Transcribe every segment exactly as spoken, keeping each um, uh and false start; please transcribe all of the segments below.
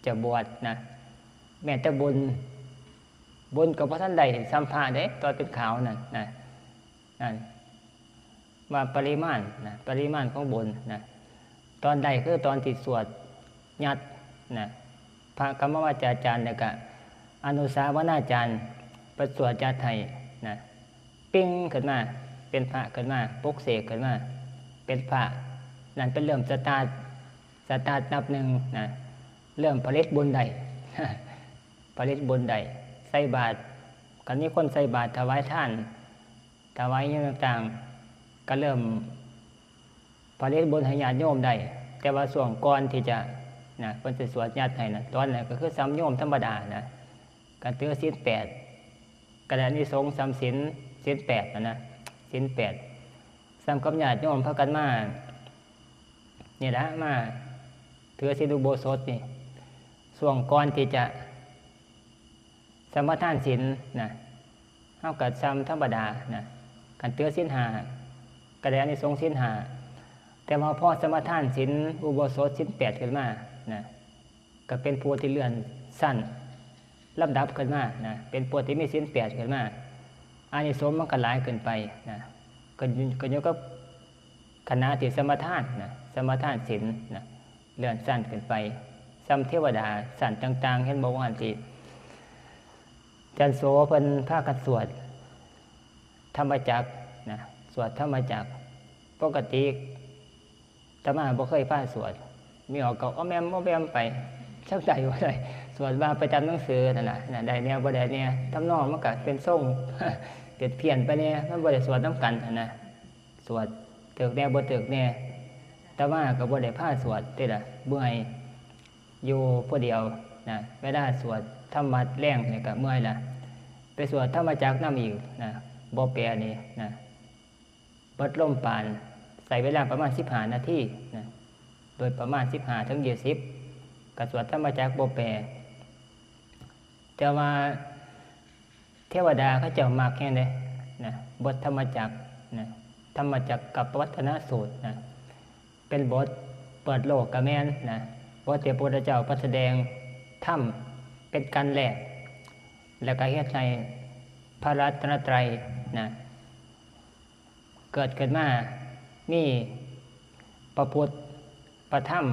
จะบวชนะ แม้แต่บุญ บุญก็บ่ทันได้ส่ำพระเด้ ตอนเป็นขาวนั่นนะ นั่น ว่าปริมาณนะ ปริมาณของบุญนะ ตอนได้คือตอนที่สวดยัดนะ พระกรรมวาจาจารย์ แล้วก็อนุสาวนาจารย์ เพิ่นสวดยัดให้นะ ปิ้งขึ้นมา เป็นพระขึ้นมา ปลุกเสกขึ้นมา เป็นพระ นั่นเป็นเริ่มสตาร์ท สตาร์ทนับหนึ่งนะ เริ่มผลิตบุญได้ ผลิตบุญได้ ใส่บาตร คันมีคนใส่บาตรถวายทาน ถวายอิหยังต่างๆ ก็เริ่มผลิตบุญให้ญาติโยมได้ แต่ว่าช่วงก่อนที่จะนะ เพิ่นสิสวดยัดให้นะ ตอนนั้นก็คือส่ำโยมธรรมดานะ ก็ถือศีลแปด ก็ได้อานิสงส์ส่ำศีล ศีลแปดนะนะ ศีลแปด ส่ำกับญาติโยมพากันมา นี่ละ มาถือศีลอุโบสถนี่ ช่วงก่อนที่จะสมาทานศีลนะ เฮาก็ส่ำธรรมดานะ คันถือศีลห้า ก็ได้อานิสงส์ศีลห้า แต่ว่าพอสมาทานศีลอุโบสถศีลแปดขึ้นมานะ ก็เป็นผู้ที่เลื่อนชั้นลำดับขึ้นมานะ เป็นผู้ที่มีศีลแปดขึ้นมา อานิสงส์มันก็หลายขึ้นไปนะ ก็ ก็อยู่กับคณะที่สมาทานนะ สมาทานศีลนะ เลื่อนชั้นขึ้นไป ส่ำเทวดาชั้นต่างๆ เห็นบ่ว่าหั่นติ อาจารย์โสเพิ่นพากันสวดธรรมจักรนะ สวดธรรมจักร ปกติอาตมาบ่เคยพาสวด มีออกก็อ้อมแอมอ้อมแอมไป จักได้บ่ได้ สวดว่าไปตามหนังสือนั่นล่ะนะ ได้แนวบ่ได้แนว ทำนองมันก็เป็นทรง เพี้ยนๆ ไปแนว มันบ่ได้สวดนำกันหั้นนะ สวดถืกแนวบ่ถืกแนว อาตมาก็บ่ได้พาสวดเด้ล่ะ เมื่อย อยู่ผู้เดียวนะ เวลาสวดธรรมวัดแลงนี่ก็เมื่อยละ ไปสวดธรรมจักรนำอีกนะ บ่แปลนี่นะ เบิดลมปาน ใช้เวลาประมาณสิบห้านาทีนะ โดยประมาณสิบห้าถึงยี่สิบ ก็สวดธรรมจักรบ่แปล แต่ว่าเทวดาเขาเจ้ามักแฮงเด้นะ บทธรรมจักรนะ ธรรมจักรกัปปวัตตนสูตรนะ เป็นบทเปิดโลกก็แม่นนะ บทที่พระพุทธเจ้าประแสดงธรรมเป็นการแรก แล้วก็เฮ็ดให้พระรัตนตรัยนะ เกิดขึ้นมา มีพระพุทธ พระธรรม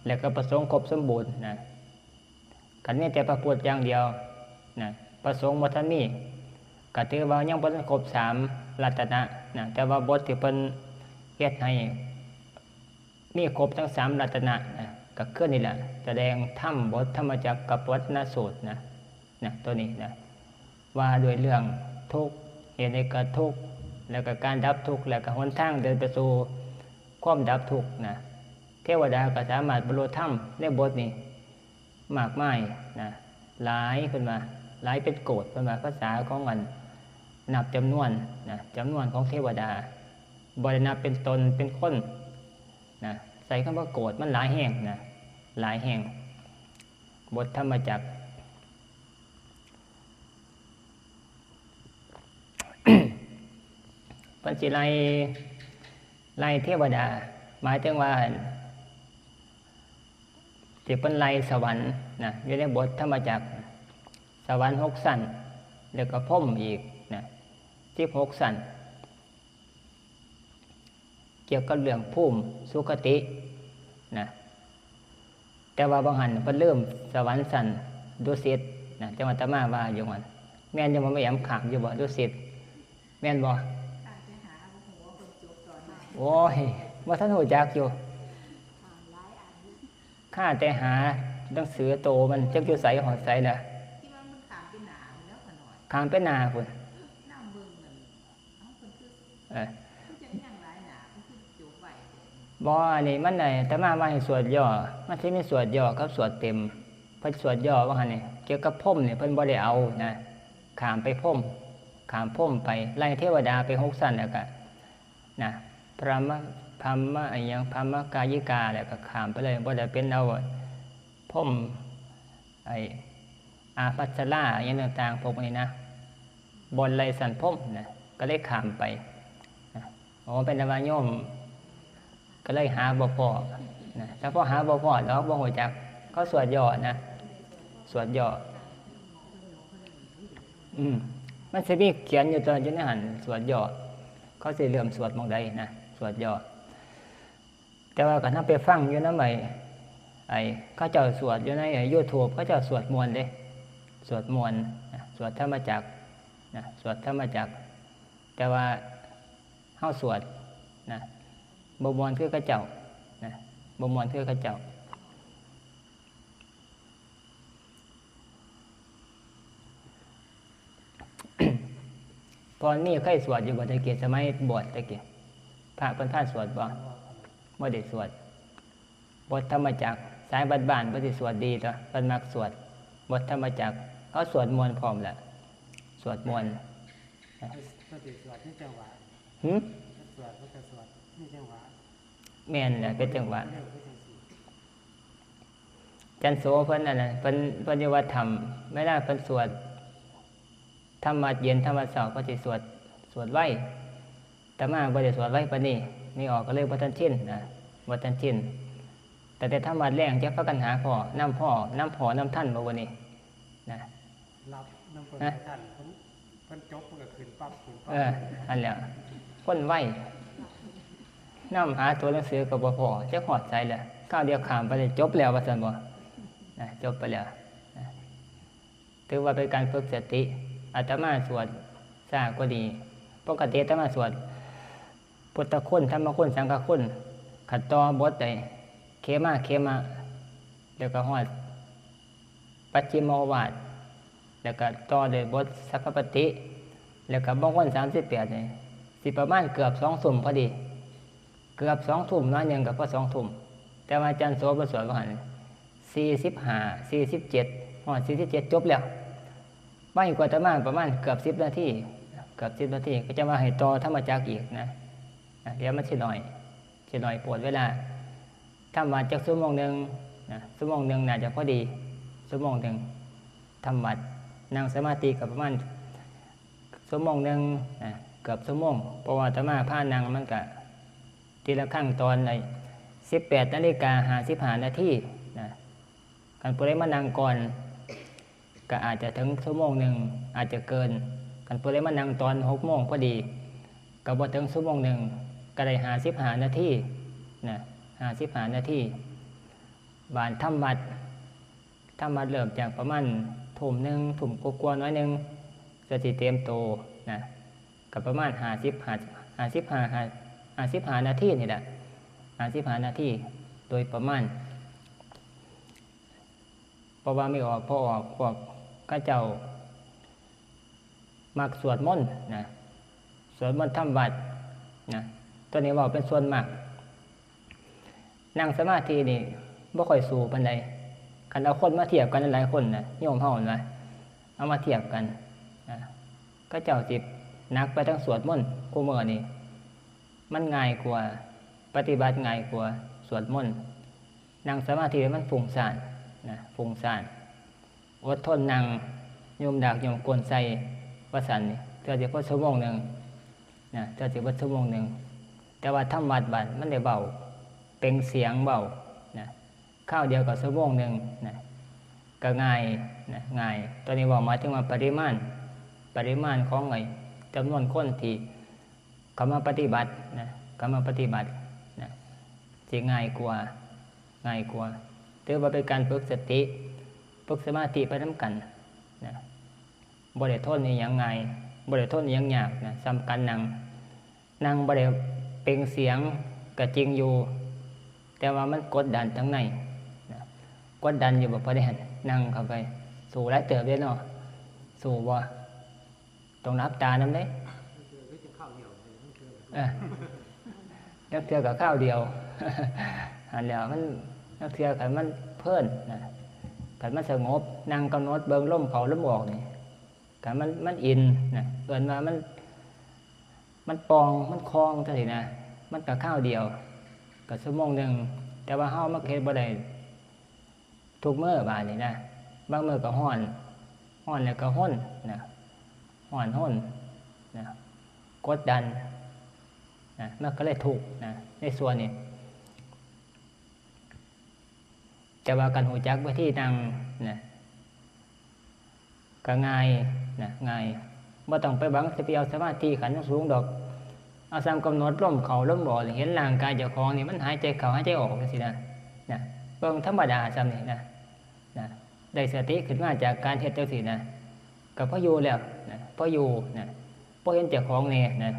แล้วก็พระสงฆ์ครบสมบูรณ์นะ คันมีแต่พระพุทธอย่างเดียวนะ พระสงฆ์บ่ทันมี ก็ถือว่ายังบ่ทันครบสามรัตนะนะ แต่ว่าบทที่เพิ่นเฮ็ดให้มีครบทั้งสามรัตนะนะ ก็คือนี่แหละ แสดงธรรมบทธรรมจักรกัปปวัตตนสูตรนะ นะ ตัวนี้นะ ว่าด้วยเรื่องทุกข์ เหตุให้เกิดทุกข์ แล้วก็การดับทุกข์ แล้วก็หนทางเดินไปสู่ความดับทุกข์นะ เทวดาก็สามารถบรรลุธรรมในบทนี้มากมายนะ หลาย เพิ่นว่า หลายเป็นโกฏ เพิ่นว่า ภาษาของอันนับจำนวนนะ จำนวนของเทวดา บ่ได้นับเป็นตนเป็นคนนะ ใส่คำว่าโกฏ มันหลายแฮงนะ หลายแฮง บทธรรมจักร เพิ่นสิไล่ ไล่เทวดา หมายถึงว่า ที่เพิ่นไล่สวรรค์นะ อยู่ในบทธรรมจักร สวรรค์หกชั้น แล้วก็พรหมอีกนะ สิบหกชั้น เกี่ยวกับเรื่องภูมิสุคตินะ แต่ว่าบางหันเพิ่นลืมสวรรค์ชั้นดุสิตนะ จังหวัดอาตมาว่าอยู่หั่น แม่นอยู่บ่ แม่แอม ข้ามอยู่บ่ ดุสิต แม่นบ่ โอ้ย บ่ทันรู้จักอยู่ ข้าแต่หาหนังสือโตมัน จักอยู่ไสฮอดไสล่ะ ข้ามไปหน้าพุ้น เออ บ่ อันนี้มัน ไอ้อาตมาว่าให้สวดย่อ มันสิมีสวดย่อกับสวดเต็ม เพิ่นสวดย่อว่าหั่นนี่ เกี่ยวกับพรหมนี่เพิ่นบ่ได้เอานะ ข้ามไปพรหม ข้ามพรหมไป ไล่เทวดาไปหกชั้นแล้วก็นะ พรหม พรหม อะหยัง พรหมกายิกา แล้วก็ข้ามไปเลย บ่ได้เป็นเอาพรหม ไอ้ อาภัสรา อะหยังต่างๆ พวกนี้นะ บ่อนไล่ชั้นพรหมนะ ก็เลยข้ามไปนะ อ๋อ เป็นว่าโยม ก็เลยหาบ่พ้อนะ แต่พอหาบ่พ้อดอก บ่ฮู้จัก เขาสวดย่อนะ สวดย่อ อืม มันสิมีเขียนอยู่ตัวอยู่ในหั่น สวดย่อ เขาสิเริ่มสวดหม่องใดนะ สวดย่อ แต่ว่าคันเฮาไปฟังอยู่นำไอ้ ไอ้เขาเจ้าสวดอยู่ในไอ้ YouTube เขาเจ้าสวดม่วนเด้ สวดม่วนนะ สวดธรรมจักรนะ สวดธรรมจักร แต่ว่าเฮาสวดนะ บ่ม่วนคือเขาเจ้านะ บ่ม่วนคือเขาเจ้า พอนี่เคยสวดอยู่บ่ แต่กี้สมัยบวชแต่กี้ พระเพิ่นพาสวดบ่ บ่ได้สวด บทธรรมจักร สายบ้านๆ เพิ่นสิสวดดีตั๊ว เพิ่นมักสวด บทธรรมจักร เขาสวดม่วนพร้อมแหละ สวดม่วน เพิ่นสิสวดในจังหวะ หึ เพิ่นสวด เพิ่นก็สวดในจังหวะ แม่นแหละ เป็นจังหวะ เร็วคือจังซี่ อาจารย์โสเพิ่นนั่นน่ะ เพิ่น เพิ่นอยู่วัดถ้ำ เวลาเพิ่นสวด ธรรมวัดเย็น ธรรมวัดเช้า เพิ่นสิสวด สวดไว อาตมาบ่ได้สวดไวปานนี้ นี่ออกก็เลยบ่ทันชินนะ บ่ทันชิน แต่ แต่ธรรมวัดแลงจะพากันหาพ้อ นำพ้อ นำพ้อนำทันบ่บัดนี้นะ รับนำเพิ่น นะ บ่ทัน เพิ่น เพิ่นจบเพิ่นก็ขึ้นปั๊บ ขึ้นปั๊บ เออ อันแหละ คนไว นำหาตัวหนังสือก็บ่พ้อ จักฮอดไสแล้ว คราวเดียวข้ามไปเลย จบแล้วว่าซั่นบ่ นะ จบไปแล้ว นะ ถือว่าเป็นการฝึกสติ อาตมาสวดช้าก็ดี ปกติอาตมาสวด พุทธคุณ ธรรมคุณ สังฆคุณ คันต่อบทได้ เขมา เขมะ แล้วก็ฮอด ปัจฉิมโอวาท แล้วก็ต่อด้วยบทสัพพปฏิ แล้วก็มงคลสามสิบแปดนี่ สิประมาณเกือบสองทุ่มพอดี เกือบสองทุ่ม น้อยหนึ่งก็พอสองทุ่ม แต่ว่าอาจารย์โสเพิ่นสวดว่าหั่น สี่สิบห้า สี่สิบเจ็ด ฮอด สี่สิบเจ็ด จบแล้ว ไวกว่าอาตมาประมาณเกือบสิบนาที เกือบสิบนาที ก็จะว่าให้ต่อธรรมจักรอีกนะ อ่ะ เดี๋ยวมันสิน้อย สิน้อยโพดเวลา ทำวัดจักชั่วโมงหนึ่งนะ ชั่วโมงหนึ่งน่าจะพอดี ชั่วโมงหนึ่ง ทำวัด นั่งสมาธิก็ประมาณชั่วโมงหนึ่งนะ เกือบชั่วโมง เพราะว่าอาตมาพานั่งมันก็ ทีละครั้งตอนละสิบแปดนาฬิกาห้าสิบห้านาทีนะ คันผู้ใดมานั่งก่อน ก็อาจจะถึงชั่วโมงหนึ่ง อาจจะเกิน คันผู้ใดมานั่งตอนหกโมงพอดี ก็บ่ถึงชั่วโมงหนึ่ง ก็ได้ห้าสิบห้านาทีนะ ห้าสิบห้านาที บาดทำวัด ทำวัดเริ่มจากประมาณทุ่มหนึ่ง ทุ่มกว่าๆ หน่อยหนึ่ง ก็สิเตรียมโตนะ ก็ประมาณห้าสิบ ห้า ห้าสิบห้า ห้า ห้าสิบห้านาทีนี่แหละ ห้าสิบห้านาที โดยประมาณ เพราะว่าไม่ออก พอออก พวกเขาเจ้ามักสวดมนต์นะ สวดมนต์ทำวัดนะ ตัวนี้เว้าเป็นส่วนมาก นั่งสมาธินี่บ่ค่อยสู้ปานใด คันเอาคนมาเทียบกันหลายๆคนนะ โยมเฮานะ เอามาเทียบกันนะ เขาเจ้าสิหนักไปทางสวดมนต์ คู่มื้อนี่ มันง่ายกว่า ปฏิบัติง่ายกว่าสวดมนต์ นั่งสมาธิมันฟุ้งซ่านนะ ฟุ้งซ่าน อดทนนั่ง ยุมดากยุมก้นใส่ ว่าซั่นนี่ เทื่อสิพอชั่วโมงหนึ่งนะ เทื่อสิพอชั่วโมงหนึ่ง แต่ว่าทำวัดบัดมันได้เว้า เปล่งเสียงเว้านะ คราวเดียวก็ชั่วโมงหนึ่งนะ ก็ง่ายนะ ง่าย ตัวนี้เว้าหมายถึงว่าปริมาณ ปริมาณของไอ้จำนวนคนที่เข้ามาปฏิบัตินะ เข้ามาปฏิบัตินะ สิง่ายกว่า ง่ายกว่า ถือว่าเป็นการฝึกสติ ฝึกสมาธิไปนำกันนะ บ่ได้ทนอิหยังง่าย บ่ได้ทนอิหยังยากนะ ส่ำการนั่ง นั่งบ่ได้เปล่งเสียงก็จริงอยู่ แต่ว่ามันกดดันทางในนะ กดดันอยู่บ่ พอได้หั่น นั่งเข้าไป สู้หลายเติบเด้เนาะ สู้บ่ ต้องหลับตานำเด้ เออ ลางเทื่อก็คราวเดียว หั่นแหล้ว มัน ลางเทื่อคันมันเพลินนะ คันมันสงบ นั่งกำหนดเบิ่งลมเข้าลมออกนี่ คันมัน มันอินนะ เอิ้นว่ามัน มันป่อง มันคล่องจั่งซี้นะ มันก็คราวเดียว ก็ชั่วโมงหนึ่ง แต่ว่าเฮามาเฮ็ดบ่ได้ทุกมื้อบาดนี้นะ บางมื้อก็ร้อน ร้อนแล้วก็รนนะ ร้อนรนนะ กดดันนะ มันก็เลยทุกข์นะ ในส่วนนี้ แต่ว่าคันรู้จักวิธีนั่งนะ ก็ง่ายนะ ง่าย บ่ต้องไปหวังสิไปเอาสมาธิขั้นสูงดอก เอาส่ำกำหนดลมเข้าลมออก เห็นร่างกายเจ้าของนี่มันหายใจเข้าหายใจออกจั่งซี้นะ นะ เบิ่งธรรมดาส่ำนี่นะ นะ ได้สติขึ้นมาจากการเฮ็ดจั่งซี้นะ ก็พออยู่แล้วนะ พออยู่นะ พอเห็นเจ้าของแน่นะ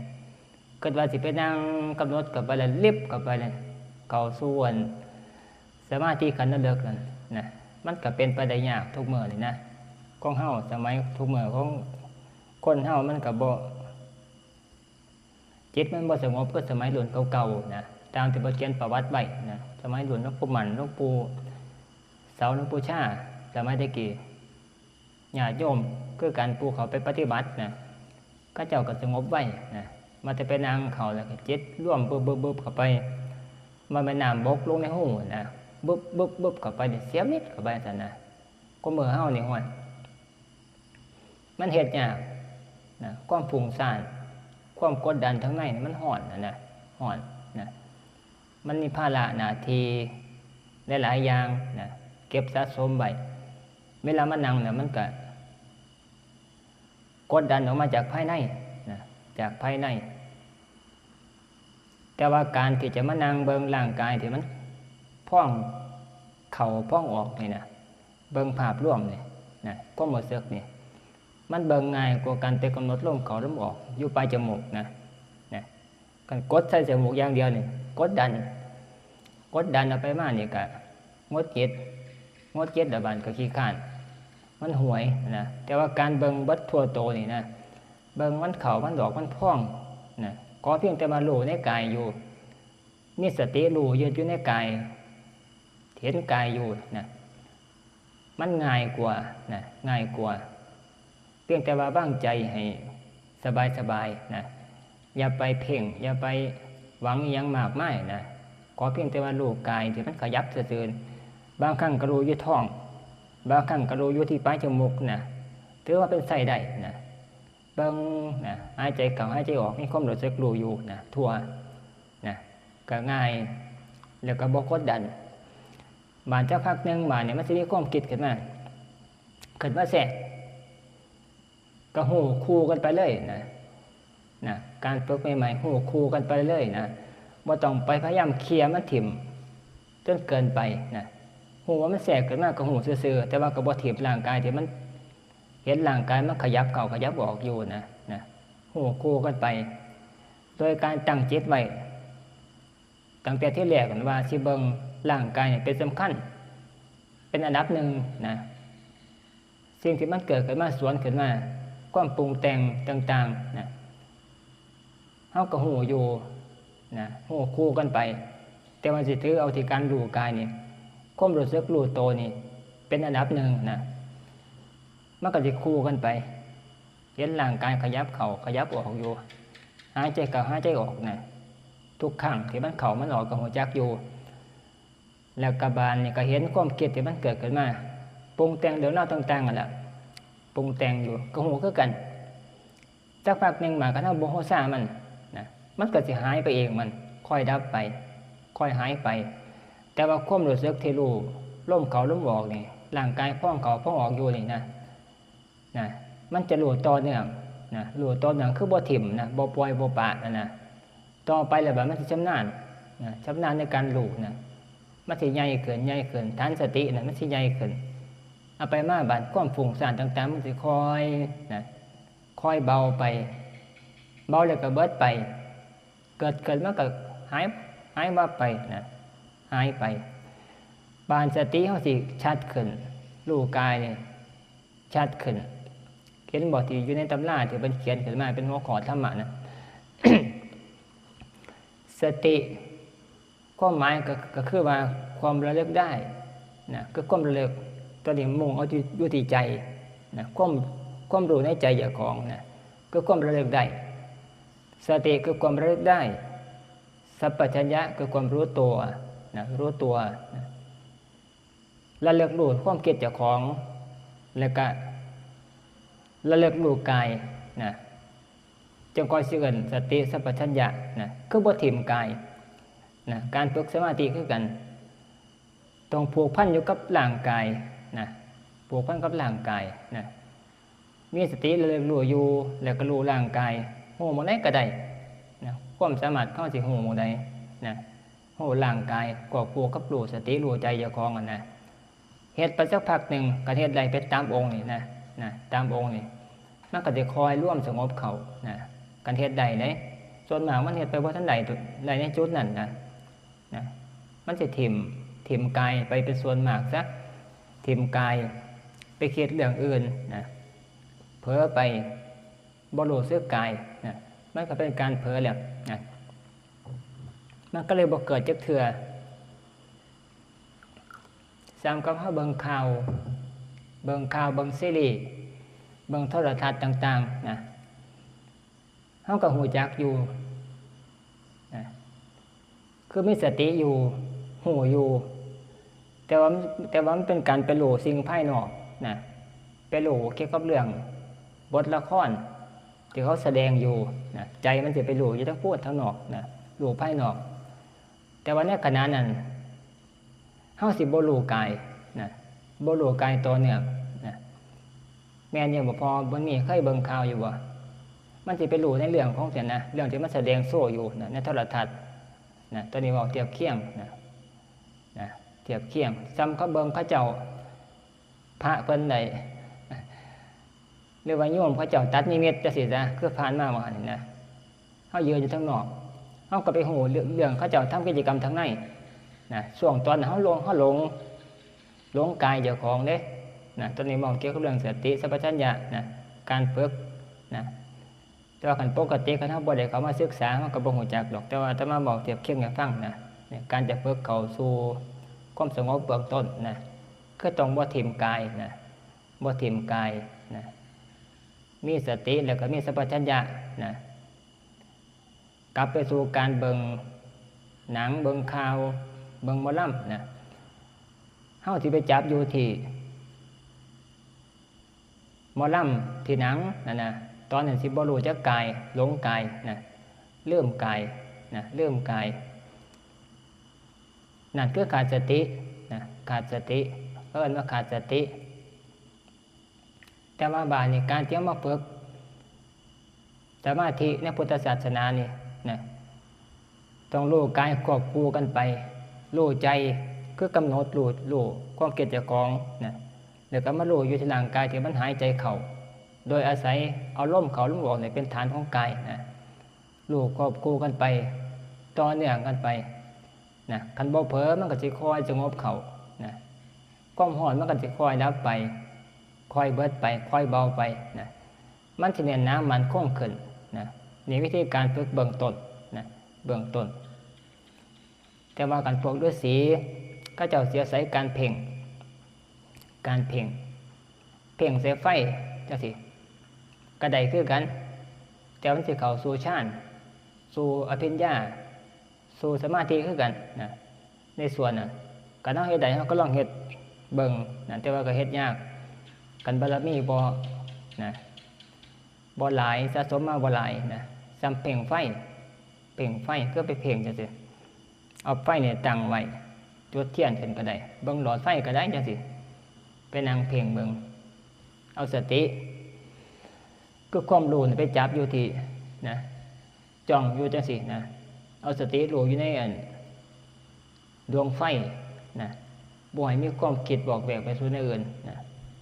คิดว่าสิไปนั่งกำหนดเข้าไปแล้วลิบเข้าไปเลย เข้าสู่อันสมาธิขั้นเลิกนั่นนะ มันก็เป็นไปได้ยากทุกมื้อนี่นะ ของเฮาสมัยทุกมื้อของคนเฮามันก็บ่ จิตมันบ่สงบคือสมัยรุ่นเก่าๆนะ ตามที่เพิ่นเขียนประวัติไว้นะ สมัยรุ่นหลวงปู่มั่น หลวงปู่เสา หลวงปู่ชา สมัยแต่กี้ ญาติโยมคือกัน ผู้เขาไปปฏิบัตินะ เขาเจ้าก็สงบไวนะ มาแต่ไปนั่งเข้าแล้วก็จิตรวมบึบๆๆเข้าไป มันเป็นน้ำบกลงในหูนะ บึบๆๆเข้าไปนี่เสียมิดเข้าไปซั่นนะ ก็มื้อเฮานี่ ห้วย มันเฮ็ดยากนะ ความฟุ้งซ่าน ความกดดันทางในนี่มันร้อนนะ นะ ร้อนนะ มันมีภาระหน้าที่หลายๆอย่างนะ เก็บสะสมไว้ เวลามานั่งเนี่ยมันก็กดดันออกมาจากภายในนะ จากภายใน แต่ว่าการที่จะมานั่งเบิ่งร่างกายที่มันพองเข้าพองออกนี่นะ เบิ่งภาพรวมนี่นะ ความรู้สึกนี่ มันเบิ่งง่ายกว่าการไปกำหนดลมเข้าลมออกอยู่ปลายจมูกนะ นะ การกดใส่จมูกอย่างเดียวนี่ กดดัน กดดันเอาไปมานี่ก็หงุดหงิด หงุดหงิดแล้วบาดก็ขี้คร้าน มันหวยนะ แต่ว่าการเบิ่งเบิดทั่วโตนี่นะ เบิ่งมันเข้ามันออกมันพองนะ ขอเพียงแต่มารู้ในกายอยู่ มีสติรู้อยู่ อยู่ในกาย เห็นกายอยู่นะ มันง่ายกว่านะ ง่ายกว่า เพียงแต่ว่าวางใจให้สบายๆนะ อย่าไปเพ่ง อย่าไปหวังอิหยังมากมายนะ ขอเพียงแต่ว่ารู้กายที่มันขยับซื่อๆ บางครั้งก็รู้อยู่ท้อง บางครั้งก็รู้อยู่ที่ปลายจมูกนะ ถือว่าเป็นใช้ได้นะ เบิ่งนะ หายใจเข้าหายใจออก มีความรู้สึกรู้อยู่นะ ทั่วนะ ก็ง่าย แล้วก็บ่กดดัน บาดจักพักหนึ่งบาดนี่มันสิมีความคิดขึ้นมา ขึ้นมาแทรก ก็ฮู้คู่กันไปเลยนะ นะ การฝึกใหม่ๆ ฮู้คู่กันไปเลยนะ บ่ต้องไปพยายามเคลียร์มันถิ่มจนเกินไปนะ ฮู้ว่ามันแทรกขึ้นมาก็ฮู้ซื่อๆ แต่ว่าก็บ่ถิ่มร่างกายที่มัน เห็นร่างกายมันขยับเข้าขยับออกอยู่นะ นะ ฮู้คู่กันไป โดยการตั้งจิตไว้ ตั้งแต่ทีแรกนั่นว่าสิเบิ่งร่างกายนี่เป็นสำคัญ เป็นอันดับหนึ่งนะ สิ่งที่มันเกิดขึ้นมาสวนขึ้นมา ความปรุงแต่งต่างๆนะ เฮาก็ฮู้อยู่นะ ฮู้คู่กันไป แต่ว่าสิถือเอาที่การรู้กายนี่ ความรู้สึกรู้โตนี่ เป็นอันดับหนึ่งนะ มันก็สิคู่กันไป เห็นร่างกายขยับเข้าขยับออกอยู่ หายใจเข้าหายใจออกนะ ทุกครั้งที่มันเข้ามันออกก็ฮู้จักอยู่ แล้วก็บาดนี่ก็เห็นความคิดที่มันเกิดขึ้นมา ปรุงแต่งเรื่องราวต่างๆนั่นแหละ ปรุงแต่งอยู่ ก็ฮู้คือกัน สักพักหนึ่งมาก็เฮาบ่ฮู้ซ่ามันนะ มันก็สิหายไปเองมัน ค่อยดับไป ค่อยหายไป แต่ว่าความรู้สึกที่รู้ ลมเข้าลมออกนี่ ร่างกายพองเข้าพองออกอยู่นี่นะ นะ มันจะรู้ต่อเนื่องนะ รู้ต่อเนื่องคือบ่ถิ่มนะ บ่ปล่อยบ่ปะนะนะ ต่อไปแล้วบาดมันสิชำนาญนะ ชำนาญในการรู้นะ มันสิใหญ่ขึ้น ใหญ่ขึ้น ฐานสตินะ มันสิใหญ่ขึ้น เอาไปมาบาดความฟุ้งซ่านต่างๆ มันสิค่อยนะ ค่อยเบาไป เบาแล้วก็เบิดไป เกิดขึ้นมันก็หาย หายวับไปนะ หายไป บาดสติเฮาสิชัดขึ้น รู้กายนี่ชัดขึ้น เห็นบ่ที่อยู่ในตำราที่เพิ่นเขียนขึ้นมาเป็นหัวข้อธรรมะนะ สติ ความหมายก็ ก็คือว่าความระลึกได้นะ คือความระลึก ตัวนี้มุ่งเอาที่ อยู่ที่ใจนะ ความ ความรู้ในใจเจ้าของนะ คือความระลึกได้ สติคือความระลึกได้ สัมปชัญญะคือความรู้ตัวนะ รู้ตัวนะ ระลึกรู้ความคิดเจ้าของ แล้วก็ระลึกรู้กายนะ จั่งค่อยสิเอิ้นสติสัมปชัญญะนะ คือบ่ถิ่มกายนะ การฝึกสมาธิคือกัน ต้องผูกพันอยู่กับร่างกายนะ ผูกพันกับร่างกายนะ มีสติระลึกรู้อยู่ แล้วก็รู้ร่างกาย รู้หม่องใดก็ได้นะ ความสามารถของเฮาสิรู้หม่องใดนะ รู้ร่างกายควบคู่กับรู้สติรู้ใจเจ้าของนั่นนะ เฮ็ดไปสักพักหนึ่ง คันเฮ็ดได้เป็นตามองค์นี่นะ นะ ตามองค์นี่ มันก็สิค่อยรวมสงบเข้านะ คันเฮ็ดได้เด้ ส่วนมากมันเฮ็ดไปบ่ทันได้ ได้ในจุดนั้นนะ นะ มันสิถิ่ม ถิ่มกายไปเป็นส่วนมากซะ ถิ่มกายไปคิดเรื่องอื่นนะ เผลอไป บ่รู้สึกกายนะ มันก็เป็นการเผลอแล้วนะ มันก็เลยบ่เกิดจักเทื่อ ส่ำกับเฮาเบิ่งข่าว เบิ่งข่าว เบิ่งซีรีส์ เบิ่งโทรทัศน์ต่างๆนะ เฮาก็รู้จักอยู่นะ คือมีสติอยู่ รู้อยู่ แต่ว่า แต่ว่ามันเป็นการไปรู้สิ่งภายนอกนะ ไปรู้เกี่ยวกับเรื่องบทละครที่เขาแสดงอยู่นะ ใจมันสิไปรู้อยู่ทางพู้นทางนอกนะ รู้ภายนอก แต่ว่าในขณะนั้น เฮาสิบ่รู้กายนะ บ่รู้กายต่อเนื่องนะ แม่นอยู่บ่พ่อ บ่มี เคยเบิ่งข่าวอยู่บ่ มันสิไปรู้ในเรื่องของเสียนะ เรื่องที่มันแสดงโชว์อยู่นะ ในโทรทัศน์นะ ตัวนี้เว้าเทียบเคียงนะ นะ เทียบเคียง ส่ำกับเบิ่งเขาเจ้า พระเพิ่นได้ หรือว่าโยมเขาเจ้าตัดนิมิตจังซี้ซะ คือผ่านมาว่าหั่นนี่นะ เฮายืนอยู่ทางนอก เฮาก็ไปรู้เรื่อง เรื่องเขาเจ้าทำกิจกรรมทางในนะ ช่วงตอนเฮาหลง เฮาหลง หลงกายเจ้าของเด้นะ ตอนนี้เว้าเกี่ยวกับเรื่องสติสัมปชัญญะนะ การฝึกนะ แต่ว่าคันปกติคันเฮาบ่ได้เข้ามาศึกษา เฮาก็บ่รู้จักดอก แต่ว่าอาตมาเว้าเทียบเคียงให้ฟังนะ เนี่ย การจะฝึกเข้าสู่ความสงบเบื้องต้นนะ คือต้องบ่ถิ่มกายนะ บ่ถิ่มกายนะ มีสติแล้วก็มีสัมปชัญญะนะ กลับไปสู่การเบิ่งหนัง เบิ่งข่าว เบิ่งหมอลำนะ เฮาสิไปจับอยู่ที่หมอลำ ที่หนังนั่นนะ ตอนนั้นสิบ่รู้จักกาย หลงกายนะ ลืมกายนะ ลืมกาย นั่นคือขาดสตินะ ขาดสติ เอิ้นว่าขาดสติ แต่ว่าบาดนี้การที่เฮามาฝึกสมาธิในพุทธศาสนานี่นะ ต้องรู้กายควบคู่กันไป รู้ใจ คือกำหนดรู้ รู้ความคิดเจ้าของนะ แล้วก็มารู้อยู่ที่ร่างกายที่มันหายใจเข้า โดยอาศัยเอาลมเข้าลมออกนี่เป็นฐานของกายนะ รู้ควบคู่กันไป ต่อเนื่องกันไปนะ คันบ่เผลอมันก็สิค่อยสงบเข้านะ ความร้อนมันก็สิค่อยดับไป ค่อยเบิดไป ค่อยเบาไปนะ มันสิแน่นหนามั่นคงขึ้นนะ นี่วิธีการฝึกเบื้องต้นนะ เบื้องต้น แต่ว่าคันพวกฤาษี เขาเจ้าสิอาศัยการเพ่ง การเพ่ง เพ่งใส่ไฟจังซี้ ก็ได้คือกัน แต่มันสิเข้าสู่ฌาน สู่อภิญญา สู่สมาธิคือกันนะ ในส่วนนั้น คันเฮาเฮ็ดได้ เฮาก็ลองเฮ็ดเบิ่งนะ แต่ว่าก็เฮ็ดยาก คันบารมีบ่นะ บ่หลาย สะสมมาบ่หลายนะ ส่ำเพ่งไฟ เพ่งไฟ คือไปเพ่งจังซี้ เอาไฟเนี่ยตั้งไว้ จุดเทียนขึ้นก็ได้ เบิ่งหลอดไฟก็ได้จังซี้ ไปนั่งเพ่งเบิ่ง เอาสติ คือความรู้นี่ไปจับอยู่ที่นะ จ้องอยู่จังซี้นะ เอาสติรู้อยู่ในอัน ดวงไฟนะ บ่ให้มีความคิดวอกแวกไปสู่แนวอื่นนะ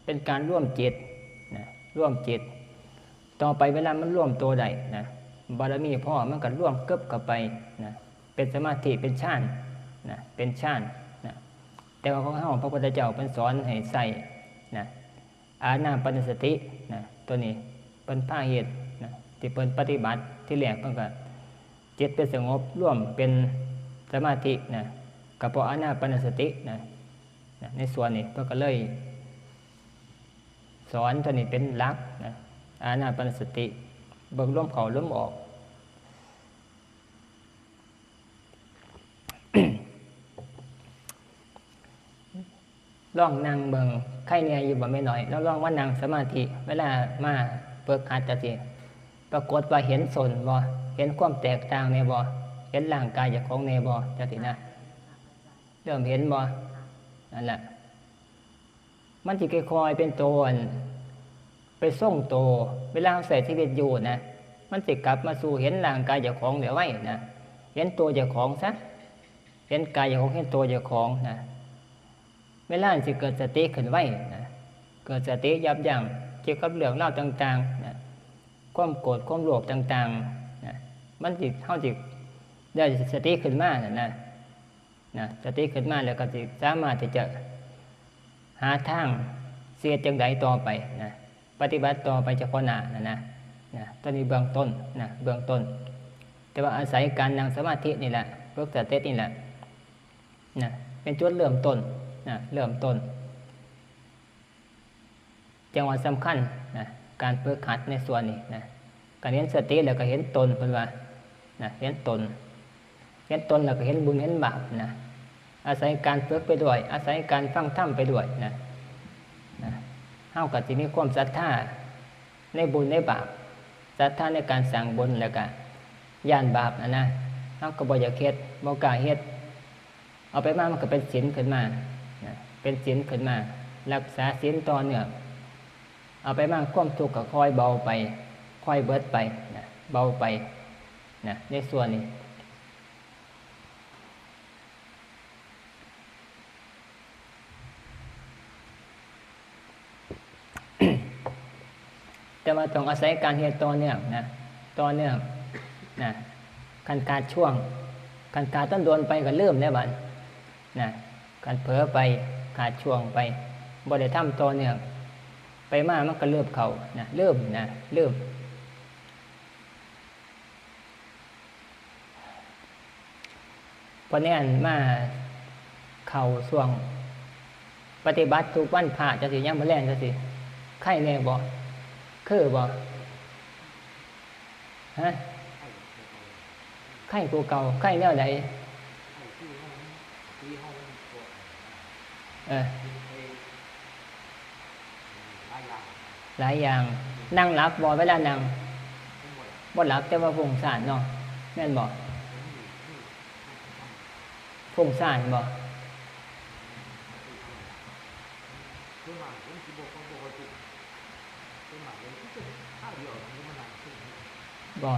เป็นการรวมจิตนะ รวมจิต ต่อไปเวลามันรวมตัวได้นะ บารมีพอ มันก็รวมกึบเข้าไปนะ เป็นสมาธิ เป็นฌานนะ เป็นฌานนะ แต่ว่าของเฮา พระพุทธเจ้าเพิ่นสอนให้ใช้นะ อานาปานสตินะ ตัวนี้เพิ่นพาเฮ็ดนะ ที่เพิ่นปฏิบัติ ที่แรกเพิ่นก็จิตไปสงบรวมเป็นสมาธินะ ก็เพราะอานาปานสตินะ นะ ในส่วนนี้เพิ่นก็เลยสอนตัวนี้เป็นหลักนะ อานาปานสติ เบิ่งลมเข้าลมออก ลองนั่งเบิ่ง ไคแหน่อยู่บ่แม่น้อย ลอง ลองมานั่งสมาธิ เวลามาฝึกหัดจังซี้ ปรากฏว่าเห็นส้นบ่ เห็นความแตกต่างแหน่บ่ เห็นร่างกายเจ้าของแหน่บ่ จังซี้นะ เริ่มเห็นบ่ นั่นแหละ มันสิค่อยๆเป็นตัวอัน ไปทรงตัว เวลาเราใช้ชีวิตอยู่นะ มันสิกลับมาสู่เห็นร่างกายเจ้าของได้ไวนะ เห็นตัวเจ้าของซะ เห็นกายเจ้าของ เห็นตัวเจ้าของนะ เวลานั้นสิเกิดสติขึ้นไวนะ เกิดสติยับยั้งเกี่ยวกับเรื่องราวต่างๆนะ ความโกรธ ความโลภต่างๆนะ มันสิ เราสิได้สติขึ้นมานะนะ นะ สติขึ้นมาแล้วก็สิสามารถที่จะหาทางสิเฮ็ดจั่งใดต่อไปนะ ปฏิบัติต่อไปเฉพาะหน้านะนะ นะ ตัวนี้เบื้องต้นนะ เบื้องต้น แต่ว่าอาศัยการนั่งสมาธินี่แหละ ฝึกสตินี่แหละ นะ เป็นจุดเริ่มต้นนะ เริ่มต้น จั่งว่าสำคัญนะ การฝึกหัดในส่วนนี้นะ การเห็นสติแล้วก็เห็นตน เพิ่นว่านะ เห็นตน เห็นตนแล้วก็เห็นบุญเห็นบาปนะ อาศัยการฝึกไปด้วย อาศัยการฟังธรรมไปด้วยนะ นะ เราก็สิมีความศรัทธาในบุญในบาป ศรัทธาในการสร้างบุญ แล้วก็ย้านบาปนะนะ เราก็บ่อยากเฮ็ด บ่กล้าเฮ็ด เอาไปมามันก็เป็นศีลขึ้นมานะ เป็นศีลขึ้นมา รักษาศีลต่อเนื่อง เอาไปมาความทุกข์ก็ค่อยเบาไป ค่อยเบิดไปนะ เบาไปนะ ในส่วนนี้ แต่ว่าต้องอาศัยการเฮ็ดต่อเนื่องนะ ต่อเนื่องนะ คันขาดช่วง คันขาดโดนๆไปก็ลืมแล้วบัดนะ คันเผลอไป ขาดช่วงไป บ่ได้ทำต่อเนื่อง ไปมามันก็ลืมเข้านะ ลืมนะ ลืม พอแน่นมาเข้าช่วงปฏิบัติทุกวันพระจั่งซี้ ยามมื้อแลงจั่งซี้ ไคแน่บ่ คือบ่ ฮะ ไคกว่าเก่า ไคแนวใด เออ หลายอย่าง นั่งหลับบ่ เวลานั่ง บ่หลับ แต่ว่าฟุ้งซ่านเนาะ แม่นบ่ ฟุ้งซ่านบ่ บ่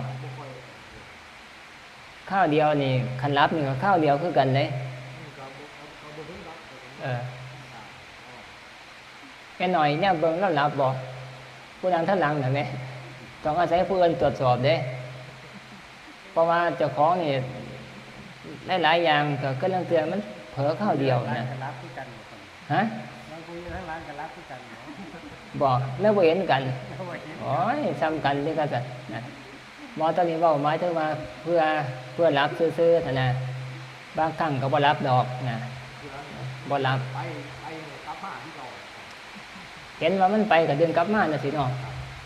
คราวเดียวนี่ คันหลับนี่ก็คราวเดียวคือกันเด้ เออ แม่น้อยแนวเบิ่งลาวหลับบ่ ผู้นั่งทางหลังน่ะแหม ต้องอาศัยผู้อื่นตรวจสอบเด้ เพราะว่าเจ้าของนี่ หลายๆอย่างก็คือลางเทื่อมันเผลอคราวเดียวนะ ฮะ บ่ แล้วบ่เห็นกัน โอ้ย ส่ำกันเด้อครับนะ บ่ ตอนนี้เว้าหมายถึงว่าเพื่อ เพื่อหลับซื่อๆ หั้นนะ บางครั้งก็บ่หลับดอกนะ บ่หลับ เห็นว่ามันไปก็ดึงกลับมาจั่งซี้เนาะ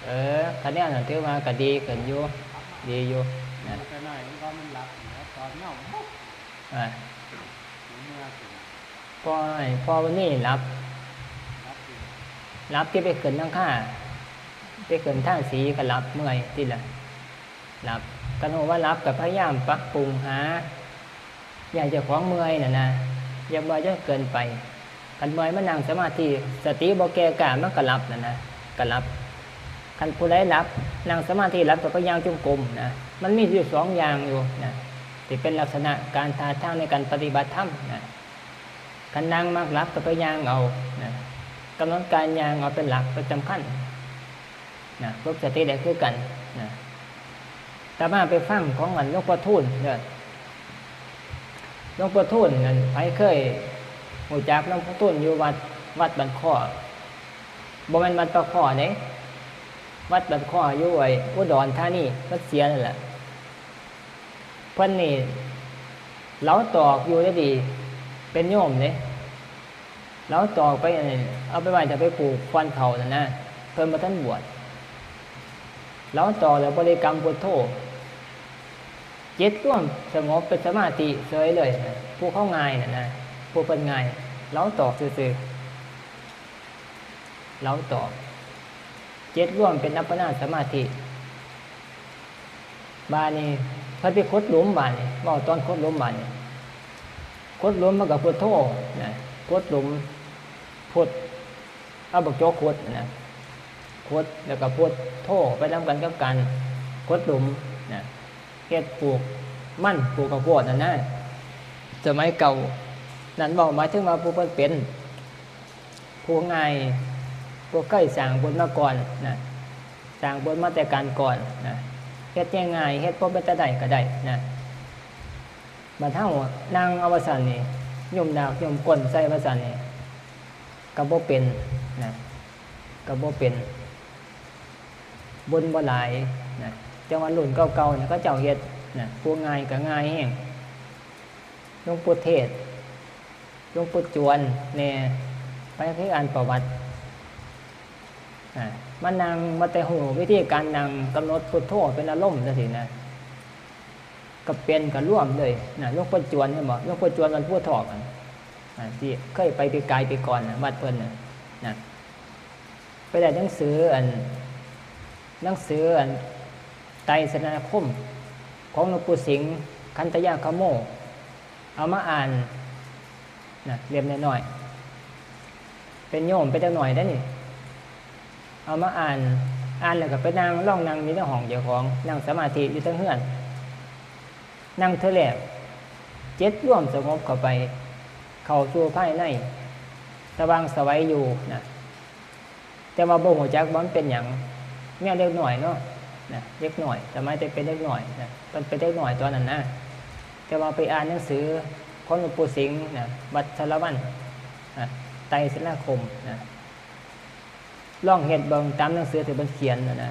เออ คันแนวนั้นถือว่าก็ดีขึ้นอยู่ ดีอยู่นะ แต่น้อยมันก็มันหลับอยู่แล้ว ตอนเมาปุ๊บ อ่า เมื่อคืน พอ พอวันนี้หลับ หลับที่ไปขึ้นหลังคา ไปขึ้นทาสีก็หลับ เมื่อยติล่ะ หลับ คันฮู้ว่าหลับก็พยายามปรับปรุงหา อย่าให้เจ้าของเมื่อยน่ะนะ อย่าเมื่อยจนเกินไป คันเมื่อยมานั่งสมาธิ สติบ่แก่กล้า มันก็หลับน่ะนะ ก็หลับ คันผู้ใดหลับ นั่งสมาธิหลับก็ไปย่างจงกรมนะ มันมีอยู่สองอย่างอยู่นะ ที่เป็นลักษณะการท่าทางในการปฏิบัติธรรมนะ คันนั่งมักหลับก็ไปย่างเอานะ กำหนดการย่างเอาเป็นหลักเป็นสำคัญนะ ฝึกสติได้คือกันนะ อาตมาไปฟังของอันหลวงพ่อทูลเด้อ หลวงพ่อทูลนั่น ไผเคยรู้จักหลวงพ่อทูลอยู่วัด วัดบ้านค้อ บ่แม่นวัดปากค้อเด้ วัดบ้านค้ออยู่ไอ้อุดรธานี วัดเสียนั่นแหละ เพิ่นนี่เหลาตอกอยู่ได้ดี เป็นโยมเด้ เหลาตอกไปนี่ เอาไปไว้ถ้าไปผูกควันเขานั่นนะ เพิ่นบ่ทันบวช เหลาตอกแล้วบริกรรมพุทโธ จิตรวมสงบเป็นสมาธิเฉยเลยนะ ผู้เขาง่ายน่ะนะ ผู้เพิ่นง่าย เหลาตอกซื่อๆ เหลาตอก จิตรวมเป็นอัปปนาสมาธิ บาดนี้เพิ่นไปขุดหลุมบาดนี้ เว้าตอนขุดหลุมบาดนี้ ขุดหลุมมันก็พุทโธนะ ขุดหลุม พุท เอาบักจกขุดนะ ขุดแล้วก็พุทโธไปนำกันกับการขุดหลุมนะ เฮ็ดปลูกมันปลูกข้าวโพดนั่นนะ สมัยเก่า นั่นเว้าหมายถึงว่าผู้เพิ่นเป็น ผู้ง่าย ผู้เคยสร้างบุญมาก่อนนะ สร้างบุญมาแต่การก่อนนะ เฮ็ดง่ายๆ เฮ็ดพอเป็นตาได้ก็ได้นะ บัดเฮานั่งเอาว่าซั่นนี่ ยุมดากยุมก้นใส่ว่าซั่นนี่ ก็บ่เป็นนะ ก็บ่เป็น บุญบ่หลายนะ จังว่ารุ่นเก่าๆ เนี่ยเขาเจ้าเฮ็ดนะ ผู้ง่ายก็ง่ายแฮง หลวงปู่เทศน์ หลวงปู่จวนแหน่ ไปคืออ่านประวัติ อ่า มานั่ง มาแต่ฮู้วิธีการนั่งกำหนดพุทโธเป็นอารมณ์จังซี้นะ ก็เป็นก็รวมเลยนะ หลวงปู่จวนเห็นบ่ หลวงปู่จวนวัดภูทอกอะ อ่า ที่เคยไปปีกายปีก่อนน่ะ วัดเพิ่นน่ะ นะ ไปได้หนังสืออัน หนังสืออัน ไตรสรณคม ของหลวงปู่สิงห์ คันธยาคโม เอามาอ่าน นะ เล่มน้อยๆ เป็นโยมเป็นจักหน่อยได้นี่ เอามาอ่าน อ่านแล้วก็ไปนั่ง ลองนั่งอยู่ในห้องเจ้าของ นั่งสมาธิอยู่เทิงเฮือน นั่งเทื่อแรก จิตรวมสงบเข้าไป เข้าสู่ภายใน สว่างไสวอยู่นะ แต่ว่าบ่ฮู้จักว่ามันเป็นหยัง แนวเด็กน้อยเนาะ นะ เด็กน้อย สมัยแต่เป็นเด็กน้อยนะ มันเป็นเด็กน้อยตอนนั้นนะ แต่ว่าไปอ่านหนังสือของหลวงปู่สิงห์นะ วัดสารวันนะ ไตรสรณคมนะ ลองเฮ็ดเบิ่งตามหนังสือที่เพิ่นเขียนน่ะนะ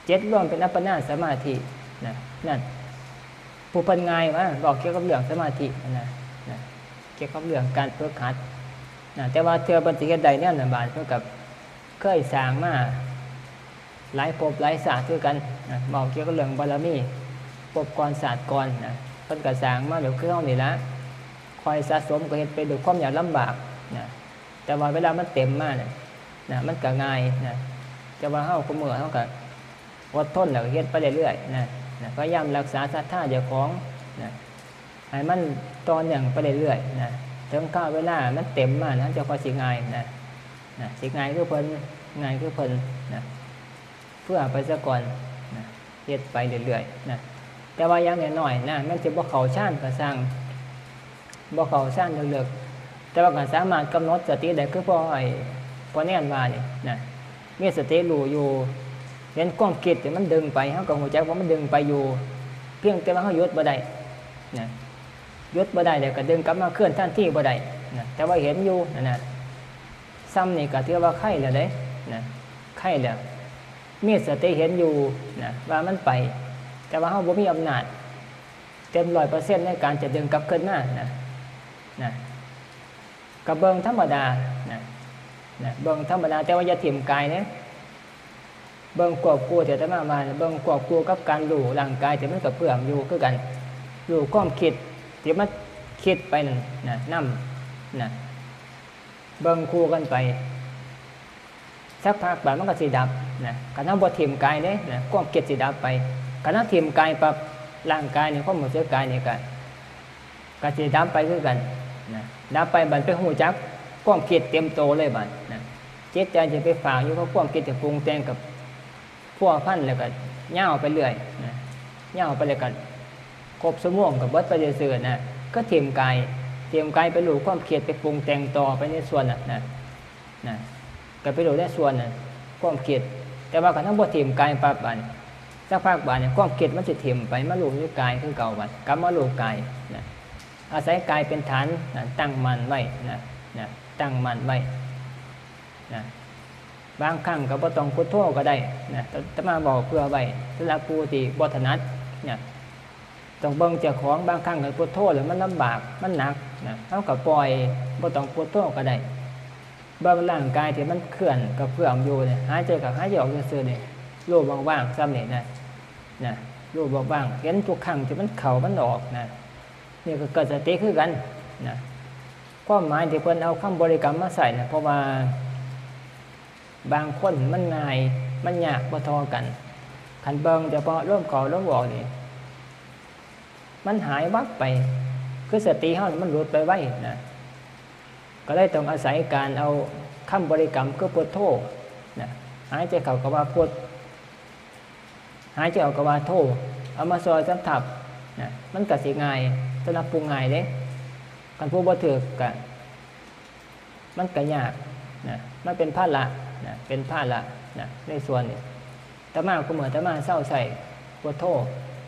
จิตรวมเป็นอัปปนาสมาธินะ นั่น ผู้เพิ่นง่ายว่าบอกเกี่ยวกับเรื่องสมาธินะ นะ เกี่ยวกับเรื่องการฝึกหัดนะ แต่ว่าเทื่อเพิ่นสิเฮ็ดได้แนวนั้นบาดเพิ่นก็เคยสร้างมาหลายภพหลายชาติคือกันนะ เว้าเกี่ยวกับเรื่องบารมี ภพก่อนชาติก่อนนะ เพิ่นก็สร้างมาแบบคือเฮานี่ล่ะ ค่อยสะสมก็เฮ็ดไปด้วยความยากลำบากนะ แต่ว่าเวลามันเต็มมาเนี่ยนะ มันก็ง่ายนะ แต่ว่าเฮาคุมื้อเฮาก็อดทนแล้วก็เฮ็ดไปเรื่อยๆนะ นะ พยายามรักษาศรัทธาเจ้าของนะ ให้มันต่อเนื่องไปเรื่อยๆนะ ถึงคราวเวลามันเต็มมานะ เจ้าก็สิง่ายนะ นะ สิง่ายคือเพิ่น ง่ายคือเพิ่นนะ เพื่อไปซะก่อนนะ เฮ็ดไปเรื่อยๆนะ แต่ว่าอย่างน้อยๆนะ แม้นสิบ่เข้าฌานก็ซ่าง บ่เข้าฌานลึกๆ แต่ว่าก็สามารถกำหนดสติได้ คือพ่อไอ้ พ่อแนนว่านี่นะ มีสติรู้อยู่ เห็นความคิดที่มันดึงไป เฮาก็ฮู้จักว่ามันดึงไปอยู่ เพียงแต่ว่าเฮาหยุดบ่ได้นะ หยุดบ่ได้แล้วก็ดึงกลับมาคืนทันทีบ่ได้นะ แต่ว่าเห็นอยู่นั่นน่ะ ซ่ำนี่ก็ถือว่าไคแล้วเด้นะ ไคแล้ว มีสติเห็นอยู่นะ ว่ามันไป แต่ว่าเฮาบ่มีอำนาจ เต็มร้อยเปอร์เซ็นต์ในการจะดึงกลับคืนมานะ นะ ก็เบิ่งธรรมดานะ นะ เบิ่งธรรมดา แต่ว่าอย่าถิ่มกายเด้ เบิ่งควบคู่ที่อาตมาว่า เบิ่งควบคู่กับการรู้ร่างกายที่มันกระเพื่อมอยู่คือกัน รู้ความคิดที่มันคิดไปนั่นนะ นำนะ เบิ่งคู่กันไป สักพักบาดมันก็สิดับนะ คันเฮาบ่ถิ่มกายเด้นะ ความคิดสิดับไป คันเฮาถิ่มกายปั๊บ ร่างกายนี่ ความรู้สึกกายนี่ก็ ก็สิดับไปคือกันนะ ดับไปบัดไปฮู้จักความคิดเต็มโตเลยบัดนะ จิตใจสิไปฝากอยู่กับความคิดที่ปรุงแต่งกับพัวพันแล้วก็ยาวไปเรื่อยนะ ยาวไปแล้วก็ครบชั่วโมงก็เบิดไปซื่อๆนะ ก็ถิ่มกาย ถิ่มกายไปรู้ความคิดไปปรุงแต่งต่อไปในส่วนนั้นนะ นะ ก็ไปรู้ในส่วนนั้น ความคิด แต่ว่าคันเฮาบ่ถิ่มกายปั๊บบาดนี้ สักพักบาดนี้ ความคิดมันสิถิ่มไป มารู้อยู่กายคือเก่าบัด กลับมารู้กายนะ อาศัยกายเป็นฐานนะ ตั้งมั่นไว้นะ นะ ตั้งมั่นไว้นะ บางครั้งก็บ่ต้องพุทโธก็ได้นะ อาตมาบอกเพื่อไว้สำหรับผู้ที่บ่ถนัดนะ ต้องเบิ่งเจ้าของ บางครั้งก็พุทโธแล้วมันลำบาก มันหนักนะ เฮาก็ปล่อย บ่ต้องพุทโธก็ได้ เบิ่งร่างกายที่มันเคลื่อนกระเพื่อมอยู่เนี่ย หายใจเข้าหายใจออกซื่อๆเนี่ย รู้ว่างๆ ซ่ำนี่นะ นะ รู้ว่างๆ เห็นทุกครั้งที่มันเข้ามันออกนะ นี่ก็เกิดสติคือกันนะ ความหมายที่เพิ่นเอาคำบริกรรมมาใส่นะ เพราะว่าบางคนมันง่าย มันยากบ่เท่ากัน คันเบิ่งเฉพาะลมเข้าลมออกนี่ มันหายวับไป คือสติเฮานี่มันหลุดไปไวนะ ก็เลยต้องอาศัยการเอาคำบริกรรมคือพุทโธนะ หายใจเข้าก็ว่าพุท หายใจออกก็ว่าโธ เอามาซอยสำทับนะ มันก็สิง่ายสำหรับผู้ง่ายเด้ คันผู้บ่ถือกก็ มันก็ยากนะ มันเป็นภาระนะ เป็นภาระนะ ในส่วนนี้ อาตมาคุมื้ออาตมาเซาใช้พุทโธ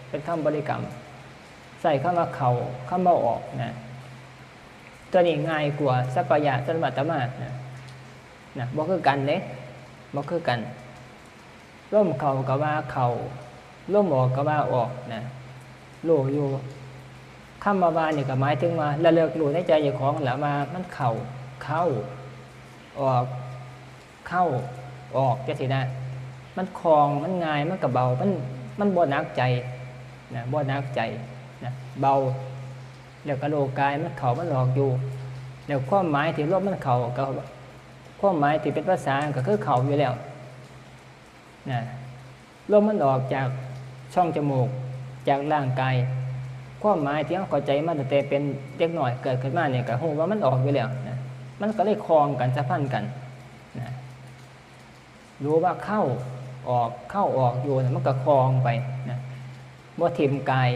เป็นคำบริกรรม ใช้คำว่าเข้า คำว่าออกนะ ตัวนี้ง่ายกว่าสัพพะยะสำหรับอาตมานะ นะ บ่คือกันเด้ บ่คือกัน ลมเข้าก็ว่าเข้า ลมออกก็ว่าออกนะ รู้อยู่ คำว่าว่านี่ก็หมายถึงว่าระลึกรู้ในใจเจ้าของแหละว่ามันเข้า เข้า ออก เข้า ออกจังซี้นะ มันคล่อง มันง่าย มันก็เบา มัน มันบ่หนักใจนะ บ่หนักใจนะ เบา แล้วก็รู้กายมันเข้ามันออกอยู่ แล้วความหมายที่ลมมันเข้าก็ ความหมายที่เป็นภาษาก็คือเข้าอยู่แล้วนะ ลมมันออกจากช่องจมูก จากร่างกาย ความหมายที่เราเข้าใจมาตั้งแต่เป็นเด็กน้อยเกิดขึ้นมาเนี่ยก็รู้ว่ามันออกอยู่แล้วนะ มันก็เลยคล่องกัน สัมพันธ์กันนะ รู้ว่าเข้าออก เข้าออกอยู่นะ มันก็คล่องไปนะ บ่ถิ่มกาย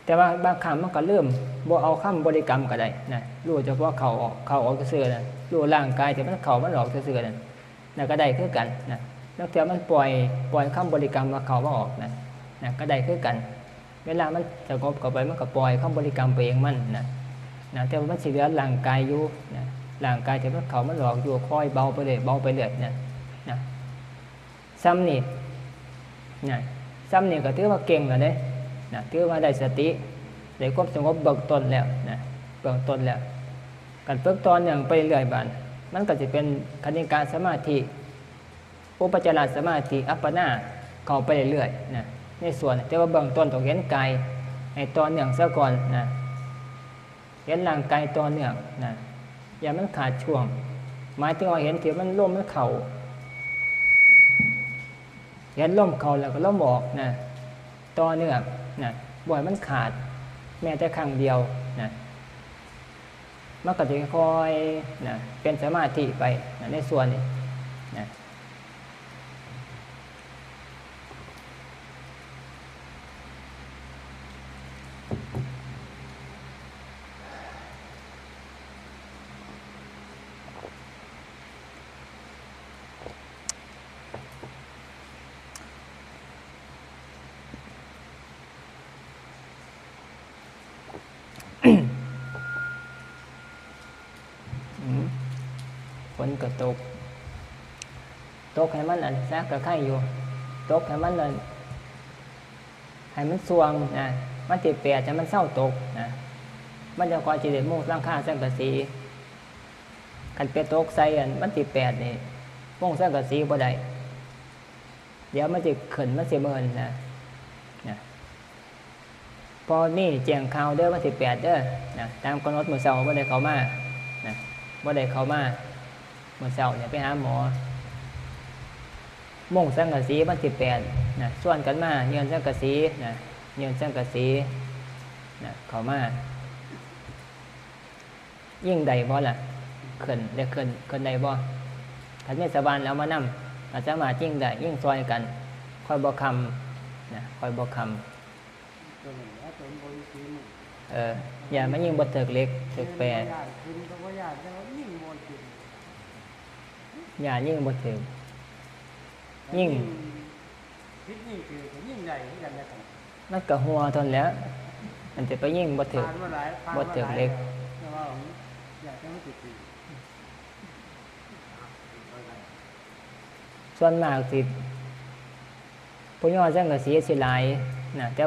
แต่ว่าบางครั้งมันก็ลืม บ่เอาคำบริกรรมก็ได้นะ รู้เฉพาะเข้าออก เข้าออกซื่อๆนะ รู้ร่างกายที่มันเข้ามันออกซื่อๆนะ นะ ก็ได้คือกันนะ บางเทื่อมันปล่อย ปล่อยคำบริกรรมว่าเข้าว่าออกนะ นะ ก็ได้คือกัน เวลามันสงบเข้าไป มันก็ปล่อยคำบริกรรมไปเองมันนะ นะ แต่ว่ามันสิเหลือร่างกายอยู่นะ ร่างกายที่มันเข้ามันออกอยู่ ค่อยเบาไปเรื่อย เบาไปเรื่อยนะ นะ ส่ำนี่นะ ส่ำนี่ก็ถือว่าเก่งแล้วเด้นะ ถือว่าได้สติ ได้ความสงบเบื้องต้นแล้วนะ เบื้องต้นแล้ว การฝึกต่อเนื่องไปเรื่อยๆ บาด มันก็สิเป็นคณิกะสมาธิ อุปจารสมาธิ อัปปนา เข้าไปเรื่อยๆนะ ในส่วน แต่ว่าเบื้องต้นต้องเห็นกายให้ต่อเนื่องซะก่อนนะ เห็นร่างกายต่อเนื่องนะ อย่ามันขาดช่วง หมายถึงว่าเห็นที่มันลมมันเข้า เห็นลมเข้าแล้วก็ลมออกนะ ต่อเนื่องนะ บ่ให้มันขาด แม้แต่ครั้งเดียวนะ มันก็จะค่อยๆนะ เป็นสมาธิไปนะ ในส่วนนี้นะ อืม ฝนก็ตก ตกให้มันอันซะก็ไคอยู่ ตกให้มันอัน ให้มันส่วงนะ วันที่แปดให้มันเซาตกนะ มันจั่งค่อยสิได้มุงหลังคาสังกะสี คันไปตกใส่อันวันที่แปดนี่ มุงสังกะสีบ่ได้ เดี๋ยวมันสิขึ้น มันสิเมินนะ นะ พอมีแจ้งข่าวเด้อ วันที่แปดเด้อ นะ ตามกำหนดมื้อเช้าบ่ได้เข้ามา นะ บ่ได้เข้ามา มื้อเช้าเนี่ยไปหาหมอ มุงสังกะสีวันที่แปด นะ ชวนกันมายื่นสังกะสี นะ ยื่นสังกะสี นะ เข้ามา ยิงได้บ่ล่ะ ขึ้น ได้ขึ้น ขึ้นได้บ่ คันมีสว่านเอามานำ ก็สามารถยิงได้ ยิงซอยกัน ค่อยบ่คำ นะ ค่อยบ่คำ ตัวนี้นะ ตัวมันบ่มีสีมือ เออ อย่ามายิงบ่ถืกเหล็ก ถืกแปร ย่านขึ้นก็บ่ย่าน แต่ว่ายิงบ่ขึ้น อย่ายิงบ่ถืก ยิง ยิง ผิดยิงถืกก็ยิงได้คือกันนะครับ มันก็หัวเท่านั้นแหละ มันจะไปยิงบ่ถืก ผ่านมาหลาย ผ่านมาหลาย บ่ถืกเหล็ก แล้ว แต่ว่าอยากให้มันถืก ส่วนมากสิ ผู้ย่อสังกะสีสิหลายนะ แต่